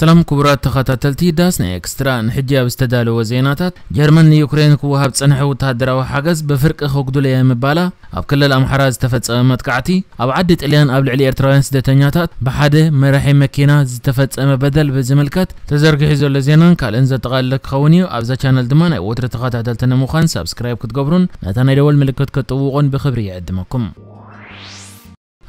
ሰላም ክቡራት ተኸታተልቲ ዳስ ናይ ኤክስትራ፣ ንሕጂ ኣብ ዝተዳለወ ዜናታት፣ ጀርመን ንዩክሬን ክወሃብ ዝጸንሐ ወተሃደራዊ ሓገዝ ብፍርቂ ከጉድሎ እየ ምባላ፣ ኣብ ክልል ኣምሓራ ዝተፈጸመ መጥቃዕቲ፣ ኣብ ዓዲ ጥልያን ኣብ ልዕሊ ኤርትራውያን ስደተኛታት ብሓደ መራሒ መኪና ዝተፈጸመ በደል ብዝምልከት ተዘርጊሑ ዘሎ ዜናን ካልእን ዘጠቓልል ክኸውን እዩ። ኣብዛ ቻነል ድማ ናይ ወትሩ ተኸታተልቲ ንምዃን ሳብስክራይብ ክትገብሩን ነታ ናይ ደወል ምልክት ክትጥውቑን ብኽብሪ ይዕድመኩም።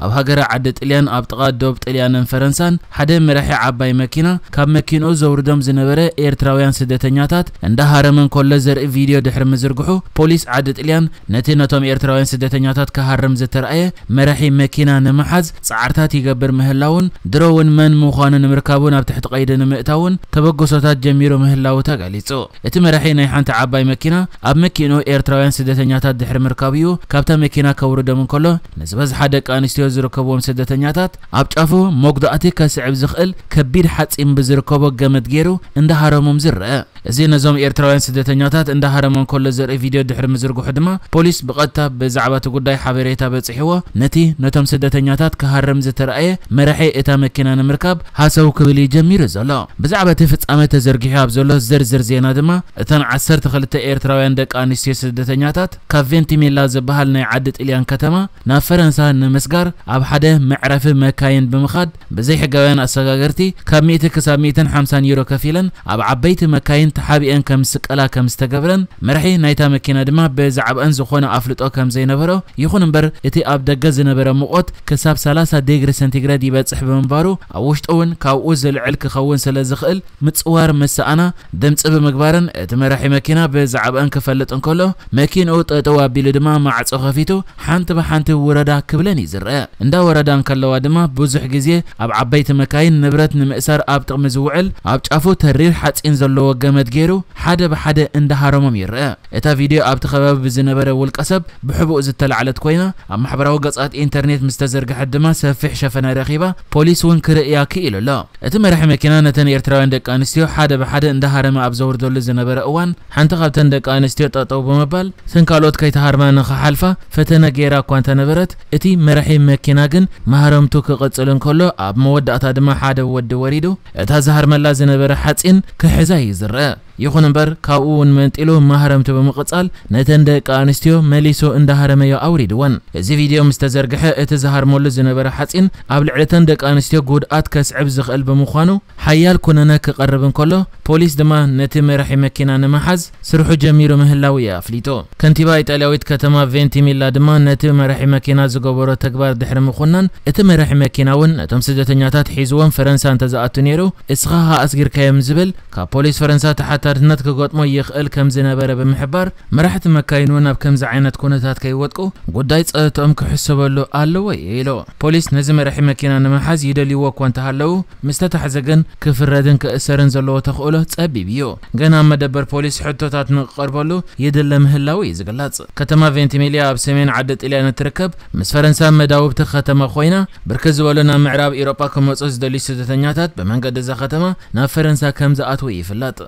ኣብ ሃገረ ዓዲ ጥልያን ኣብ ጥቓ ዶብ ጥልያንን ፈረንሳን ሓደ መራሒ ዓባይ መኪና ካብ መኪንኡ ዘውርዶም ዝነበረ ኤርትራውያን ስደተኛታት እንዳሃረመ እንከሎ ዘርኢ ቪድዮ ድሕሪ ምዝርግሑ፣ ፖሊስ ዓዲ ጥልያን ነቲ ነቶም ኤርትራውያን ስደተኛታት ክሃርም ዝተራእየ መራሒ መኪና ንምሓዝ ጻዕርታት ይገብር ምህላውን ድሮ እውን መን ምዃኑ ንምርካብ እውን ኣብ ትሕቲ ቀይዲ ንምእታውን ተበግሶታት ጀሚሩ ምህላው ተገሊጹ። እቲ መራሒ ናይ ሓንቲ ዓባይ መኪና ኣብ መኪንኡ ኤርትራውያን ስደተኛታት ድሕሪ ምርካቡ እዩ ካብታ መኪና ከውርዶም እንከሎ፣ ንዝበዝሓ ደቂ ኣንስትዮ ዝርከብዎም ስደተኛታት ኣብ ጫፉ መጉዳእቲ ከስዕብ ዝኽእል ከቢድ ሓጺን ብዝርከቦ ገመድ ገይሩ እንዳሃረሞም ዝረአ። እዚ ነዞም ኤርትራውያን ስደተኛታት እንዳሃረሞም ከሎ ዘርኢ ቪድዮ ድሕሪ ምዝርግሑ ድማ፣ ፖሊስ ብቐጥታ ብዛዕባ እቲ ጉዳይ ሓበሬታ በጺሕዎ፣ ነቲ ነቶም ስደተኛታት ክሃርም ዝተራእየ መራሒ እታ መኪና ንምርካብ ሃሰው ክብል እዩ ጀሚሩ ዘሎ። ብዛዕባ እቲ ፍጻመ ተዘርጊሑ ኣብ ዘሎ ዝርዝር ዜና ድማ፣ እተን ዓሰርተ ክልተ ኤርትራውያን ደቂ ኣንስትዮ ስደተኛታት ካብ ቬንቲሜላ ዝበሃል ናይ ዓዲ ጥልያን ከተማ ናብ ፈረንሳ ንምስጋር ኣብ ሓደ መዕረፊ መካይን ብምኻድ፣ ብዘይሕጋውያን ኣሰጋገርቲ ካብ ሚእቲ ክሳብ ሚእትን ሓምሳን ዩሮ ከፊለን ኣብ ዓበይቲ መካይን ተሓቢአን ከም ዝስቀላ ከም ዝተገብረን፣ መራሒ ናይታ መኪና ድማ ብዛዕባአን ዝኾነ ኣፍልጦ ከም ዘይነበሮ፣ ይኹን እምበር እቲ ኣብ ደገ ዝነበረ ሙቐት ክሳብ ሰላሳ ዲግሪ ሰንቲግሬድ ይበጽሕ ብምንባሩ፣ ኣብ ውሽጡ እውን ካብኡ ዝልዕል ክኸውን ስለ ዝኽእል ምጽዋር ምስ ሰኣና ድምጺ ብምግባረን፣ እቲ መራሒ መኪና ብዛዕባአን ክፈልጥ እንከሎ፣ መኪንኡ ጠጠው ኣቢሉ ድማ ማዕጾ ከፊቱ ሓንቲ ብሓንቲ ውረዳ ክብለን እዩ ዝረአ። እንዳ ወረዳ እንከለዋ ድማ ብዙሕ ግዜ ኣብ ዓበይቲ መካይን ንብረት ንምእሳር ኣብ ጥቕሚ ዝውዕል ኣብ ጫፉ ተሪር ሓጺን ዘለዎ ገመድ ገይሩ ሓደ ብሓደ እንዳሃረሞም ይረአ። እታ ቪድዮ ኣብቲ ከባቢ ብዝነበረ ውልቀ ሰብ ብሕቡእ ዝተላዕለት ኮይና፣ ኣብ ማሕበራዊ ገጻት ኢንተርኔት ምስ ተዘርግሐት ድማ ሰፊሕ ሸፈነ ረኺባ፣ ፖሊስ እውን ክርእያ ክኢሉ ኣሎ። እቲ መራሒ መኪና ነተን ኤርትራውያን ደቂ ኣንስትዮ ሓደ ብሓደ እንዳሃረመ ኣብ ዘውርደሉ ዝነበረ እዋን፣ ሓንቲ ካብተን ደቂ ኣንስትዮ ጠጠው ብምባል፣ እተን ካልኦት ከይተሃርማ ንኽሓልፋ ፈተነ ገይራ እኳ እንተነበረት፣ እቲ መራሒ መኪና ግን ማህረምቱ ክቕጽል እንከሎ፣ ኣብ መወዳእታ ድማ ሓደ ወዲ ወሪዱ፣ እታ ዝሃርመላ ዝነበረ ሓጺን ክሕዛ እዩ ዝረአ። ይኹን እምበር፣ ካብኡ እውን መንጢሉ ማህረምቱ ብምቕጻል፣ ነተን ደቂ ኣንስትዮ መሊሱ እንዳሃረመዮ ኣውሪድወን። እዚ ቪድዮ ምስ ተዘርግሐ፣ እቲ ዝሃርመሉ ዝነበረ ሓጺን ኣብ ልዕሊ እተን ደቂ ኣንስትዮ ጉድኣት ከስዕብ ዝኽእል ብምዃኑ፣ ሓያል ኩነነ ክቐርብ እንከሎ፣ ፖሊስ ድማ ነቲ መራሒ መኪና ንምሓዝ ስርሑ ጀሚሩ ምህላው እዩ ኣፍሊጡ። ከንቲባ ኢጣልያዊት ከተማ ቬንቲሚላ ድማ ነቲ መራሒ መኪና ዝገበሮ ተግባር ድሕሪ ምኹናን፣ እቲ መራሒ መኪና እውን ነቶም ስደተኛታት ሒዝዎም ፈረንሳ እንተዝኣቱ ነይሩ፣ እስኻ ኸኣ ኣስጊርካዮም ዝብል ካብ ፖሊስ ፈረንሳ ተሓታትነት ክገጥሞ ይኽእል ከም ዝነበረ ብምሕባር፣ መራሕቲ መካይን እውን ኣብ ከምዚ ዓይነት ኩነታት ከይወድቁ ጉዳይ ጸጥትኦም ክሕሰበሉ ኣለዎ እዩ ኢሉ። ፖሊስ ነዚ መራሒ መኪና ንምሓዝ ይደልይዎ እኳ እንተሃለዉ፣ ምስ ተታሕዘ ግን ክፍረድን ክእሰርን ዘለዎ ተኽእሎ ጸቢብ እዩ። ገና ኣብ መደበር ፖሊስ ሕቶታት ንክቐርበሉ ይድለ ምህላው እዩ ዝግለጽ። ከተማ ቬንቲሜሊያ ኣብ ሰሜን ዓዲ ጥልያን እትርከብ፣ ምስ ፈረንሳ መዳውብቲ ከተማ ኮይና፣ ብርክት ዝበሉ ናብ ምዕራብ ኤውሮጳ ክመጹ ዝደልዩ ስደተኛታት ብመንገዲ እዛ ከተማ ናብ ፈረንሳ ከም ዝኣትዉ ይፍለጥ።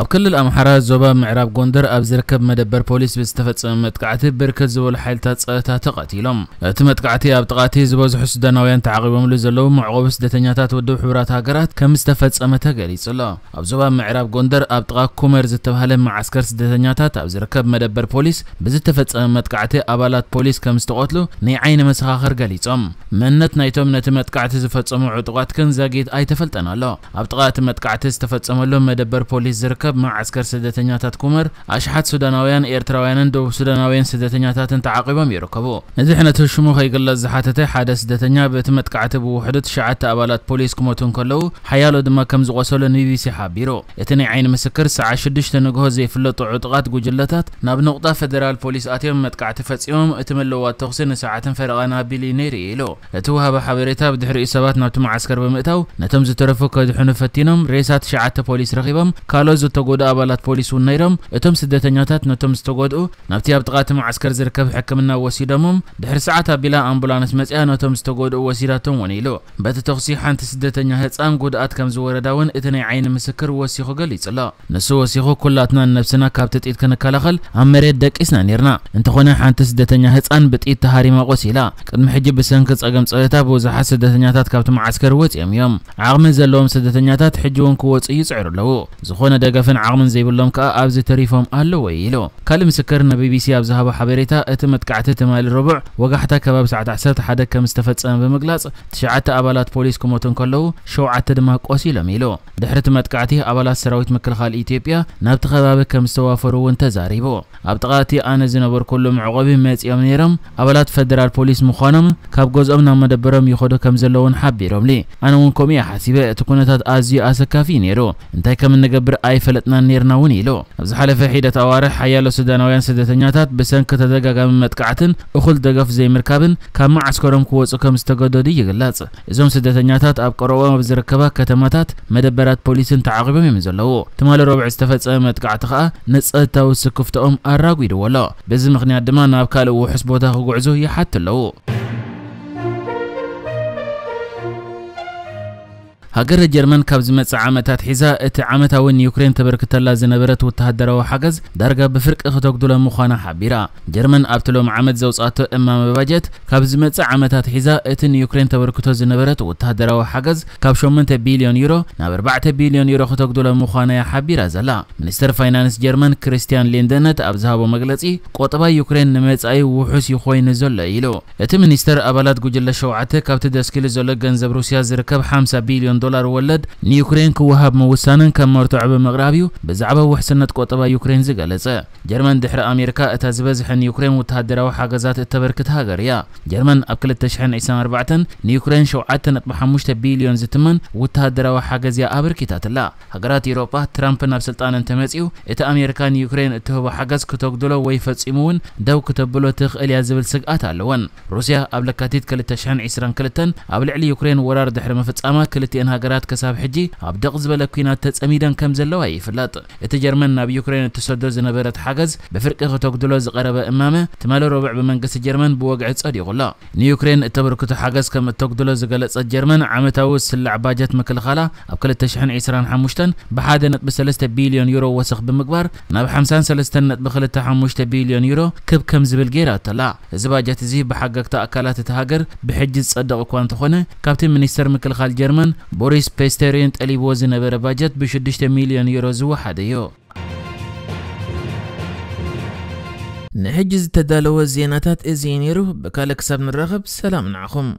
ኣብ ክልል ኣምሓራ ዞባ ምዕራብ ጎንደር ኣብ ዝርከብ መደበር ፖሊስ ብዝተፈጸመ መጥቃዕቲ ብርክት ዝበሉ ሓይልታት ጸጥታ ተቐቲሎም። እቲ መጥቃዕቲ ኣብ ጥቓ እቲ ዝበዝሑ ሱዳናውያን ተዓቒቦምሉ ዘለዉ መዕቆቢ ስደተኛታት ውድብ ሕቡራት ሃገራት ከም ዝተፈጸመ ተገሊጹ ኣሎ። ኣብ ዞባ ምዕራብ ጎንደር ኣብ ጥቓ ኩመር ዝተባህለ መዓስከር ስደተኛታት ኣብ ዝርከብ መደበር ፖሊስ ብዝተፈጸመ መጥቃዕቲ ኣባላት ፖሊስ ከም ዝተቐትሉ ናይ ዓይኒ መሰኻኽር ገሊጾም። መንነት ናይቶም ነቲ መጥቃዕቲ ዝፈጸሙ ዕጡቓት ግን ዛጊት ኣይተፈልጠን ኣሎ። ኣብ ጥቓ እቲ መጥቃዕቲ ዝተፈጸመሉ መደበር ፖሊስ ዝርከብ መዓስከር ስደተኛታት ኩመር፣ ኣሽሓት ሱዳናውያን፣ ኤርትራውያንን ደቡብ ሱዳናውያን ስደተኛታትን ተዓቒቦም ይርከቡ። ንድሕነቱ ሽሙ ከይግለጽ ዝሓተተ ሓደ ስደተኛ፣ በቲ መጥቃዕቲ ብውሕዱ ትሽዓተ ኣባላት ፖሊስ ክሞቱ እንከለዉ፣ ሓያሎ ድማ ከም ዝቖሰሉ ንቢቢሲ ሓቢሩ። እቲ ናይ ዓይኒ ምስክር፣ ሰዓት ሽዱሽተ ንግሆ ዘይፍለጡ ዕጡቓት ጉጅለታት ናብ ነቑጣ ፈደራል ፖሊስ ኣትዮም መጥቃዕቲ ፈጺሞም፣ እቲ ምልውዋጥ ተኹሲ ንሰዓትን ፈረቓን ኣቢሉ እዩ ነይሩ ኢሉ። እቲ ወሃቢ ሓበሬታ፣ ብድሕሪኡ ሰባት ናብቲ መዓስከር ብምእታው ነቶም ዝተረፉ ከድሕኑ ፈቲኖም፣ ሬሳ ትሽዓተ ፖሊስ ረኺቦም፣ ካልኦት ዝተጎድኡ ኣባላት ፖሊስ እውን ነይሮም። እቶም ስደተኛታት ነቶም ዝተጎድኡ ናብቲ ኣብ ጥቓ እቲ መዓስከር ዝርከብ ሕክምና ወሲዶሞም። ድሕሪ ሰዓት ኣቢላ ኣምቡላንስ መጺኣ ነቶም ዝተጎድኡ ወሲዳቶም እውን ኢሉ። በቲ ተኹሲ ሓንቲ ስደተኛ ህጻን ጉድኣት ከም ዝወረዳ እውን እቲ ናይ ዓይኒ ምስክር ወሲኹ ገሊጹ ኣሎ። ንሱ ወሲኹ፣ "ኩላትና ንነብስና ካብ ትጥኢት ክንከላኸል ኣብ መሬት ደቂስና ኔርና። እንተኾነ ሓንቲ ስደተኛ ህጻን ብጥይት ተሃሪማ ቆሲላ። ቅድሚ ሕጂ ብሰንኪ ጸገም ጸጥታ ብዙሓት ስደተኛታት ካብቲ መዓስከር ወጺኦም እዮም። ዓቕሚ ዘለዎም ስደተኛታት ሕጂ እውን ክወጹ ይጽዕሩ ኣለዉ። ዝኾነ ደገፍን ዓቕምን ዘይብሎም ከኣ ኣብዚ ተሪፎም ኣለዉ" ኢሉ። ካልእ ምስክር ንቢቢሲ ኣብ ዝሃቦ ሓበሬታ፣ እቲ መጥቃዕቲ ትማሊ ረቡዕ ወጋሕታ ከባቢ ሰዓት ዓሰርተ ሓደ ከም ዝተፈጸመ ብምግላጽ፣ ትሽዓተ ኣባላት ፖሊስ ክሞቱ እንከለዉ፣ ሸውዓተ ድማ ቆሲሎም ኢሉ። ድሕሪ እቲ መጥቃዕቲ፣ ኣባላት ሰራዊት ምክልኻል ኢትዮጵያ ናብቲ ከባቢ ከም ዝተዋፈሩ እውን ተዛሪቡ። ኣብ ጥቓ እቲ ኣነ ዝነበርኩሉ መዕቆቢ መጺኦም ነይሮም። ኣባላት ፈደራል ፖሊስ ምዃኖም ካብ ገዝኦም ናብ መደበሮም ይኸዱ ከም ዘለውን ሓቢሮምሊ። ኣነ እውን ከምኡ እየ ሓሲበ። እቲ ኩነታት ኣዝዩ ኣሰካፊ እዩ ነይሩ። እንታይ ከም እንገብር ኣይፈለጥናን ነይርና እውን ኢሉ። ኣብ ዝሓለፈ ሒደት ኣዋርሕ ሓያሎ ሱዳናውያን ስደተኛታት ብሰንኪ ተደጋጋሚ መጥቃዕትን እኹል ደገፍ ዘይምርካብን ካብ መዓስከሮም ክወጹ ከም ዝተገደዱ ይግለጽ። እዞም ስደተኛታት ኣብ ቀረብኦም ኣብ ዝርከባ ከተማታት መደበራት ፖሊስን ተዓቒቦም እዮም ዘለዉ። ትማሊ ረቡዕ ዝተፈጸመ መጥቃዕቲ ከኣ ንጸጥታዊ ስክፍትኦም ኣራጒድዎ ኣሎ። በዚ ምኽንያት ድማ ናብ ካልእ ውሑስ ቦታ ክጉዕዙ ይሓቱ ኣለዉ። ሃገረ ጀርመን ካብ ዝመጽእ ዓመታት ሒዛ እቲ ዓመታዊ ንዩክሬን ተበርክተላ ዝነበረት ወተሃደራዊ ሓገዝ ዳርጋ ብፍርቂ ክተጉድሎ ምዃና ሓቢራ። ጀርመን ኣብቲ ሎሚ ዓመት ዘውጻቶ እማመ ባጀት ካብ ዝመጽእ ዓመታት ሒዛ እቲ ንዩክሬን ተበርክቶ ዝነበረት ወተሃደራዊ ሓገዝ ካብ ሸሞንተ ቢልዮን ዩሮ ናብ ኣርባዕተ ቢልዮን ዩሮ ክተጉድሎ ምዃና እያ ሓቢራ ዘላ። ሚኒስተር ፋይናንስ ጀርመን ክሪስቲያን ሊንደነት ኣብ ዝሃቦ መግለጺ፣ ቆጠባ ዩክሬን ንመጻኢ ውሑስ እዩ ኮይኑ ዘሎ ኢሉ። እቲ ሚኒስተር ኣባላት ጉጅለ ሸውዓተ ካብቲ ደስኪሉ ዘሎ ገንዘብ ሩስያ ዝርከብ ሓምሳ ቢልዮን ዶላር ወለድ ንዩክሬን ክወሃብ ምውሳንን ከም መርትዖ ብምቕራብ እዩ ብዛዕባ ውሕስነት ቆጠባ ዩክሬን ዝገለጸ። ጀርመን ድሕሪ ኣሜሪካ እታ ዝበዝሐ ንዩክሬን ወተሃደራዊ ሓገዛት እተበርክት ሃገር እያ። ጀርመን ኣብ ክልተ ሽሕን ዕስራን ኣርባዕተን ንዩክሬን ሸውዓተ ነጥቢ ሓሙሽተ ቢልዮን ዝትመን ወተሃደራዊ ሓገዝ እያ ኣበርኪታትላ። ሃገራት ኤውሮጳ ትራምፕ ናብ ስልጣን እንተመጺኡ እቲ ኣሜሪካ ንዩክሬን እትህቦ ሓገዝ ክተጉድሎ ወይ ፈጺሙ እውን ደው ክተብሎ ትኽእል እያ ዝብል ስግኣት ኣለወን። ሩስያ ኣብ ለካቲት ክልተ ሽሕን ዕስራን ክልተን ኣብ ልዕሊ ዩክሬን ወራር ድሕሪ ምፍጻማ ክልቲኤን ሃገራት ክሳብ ሕጂ ኣብ ደቕ ዝበለ ኲናት ተጸሚደን ከም ዘለዋ ይፍለጥ። እቲ ጀርመን ናብ ዩክሬን እትሰዶ ዝነበረት ሓገዝ ብፍርቂ ክተጉድሎ ዝቐረበ እማመ ትማሊ ረቡዕ ብመንግስቲ ጀርመን ብወግዒ ጸዲቑ ኣሎ። ንዩክሬን እተበርክቶ ሓገዝ ከም እተጉድሎ ዝገለጸት ጀርመን ዓመታዊ ዝስላዕ ባጀት ምክልኻላ ኣብ ክልተ ሽሕን ዕስራን ሓሙሽተን ብሓደ ነጥቢ ሰለስተ ቢልዮን ዩሮ ወሰኽ ብምግባር ናብ ሓምሳን ሰለስተን ነጥቢ ክልተ ሓሙሽተ ቢልዮን ዩሮ ክብ ከም ዝብል ገይራቶ ኣላ። እዚ ባጀት እዚ ብሓገግቲ ኣካላት እቲ ሃገር ብሕጂ ዝጸድቕ እኳ እንተኾነ፣ ካብቲ ሚኒስተር ምክልኻል ጀርመን ቦሪስ ፔስተሪን ጠሊብዎ ዝነበረ ባጀት ብሽዱሽተ ሚልዮን ዩሮ ዝወሓደ እዩ። ንሕጂ ዝተዳለወ ዜናታት እዚ እዩ ነይሩ። ብካልእ ክሳብ ንራኸብ ሰላም ንዓኹም።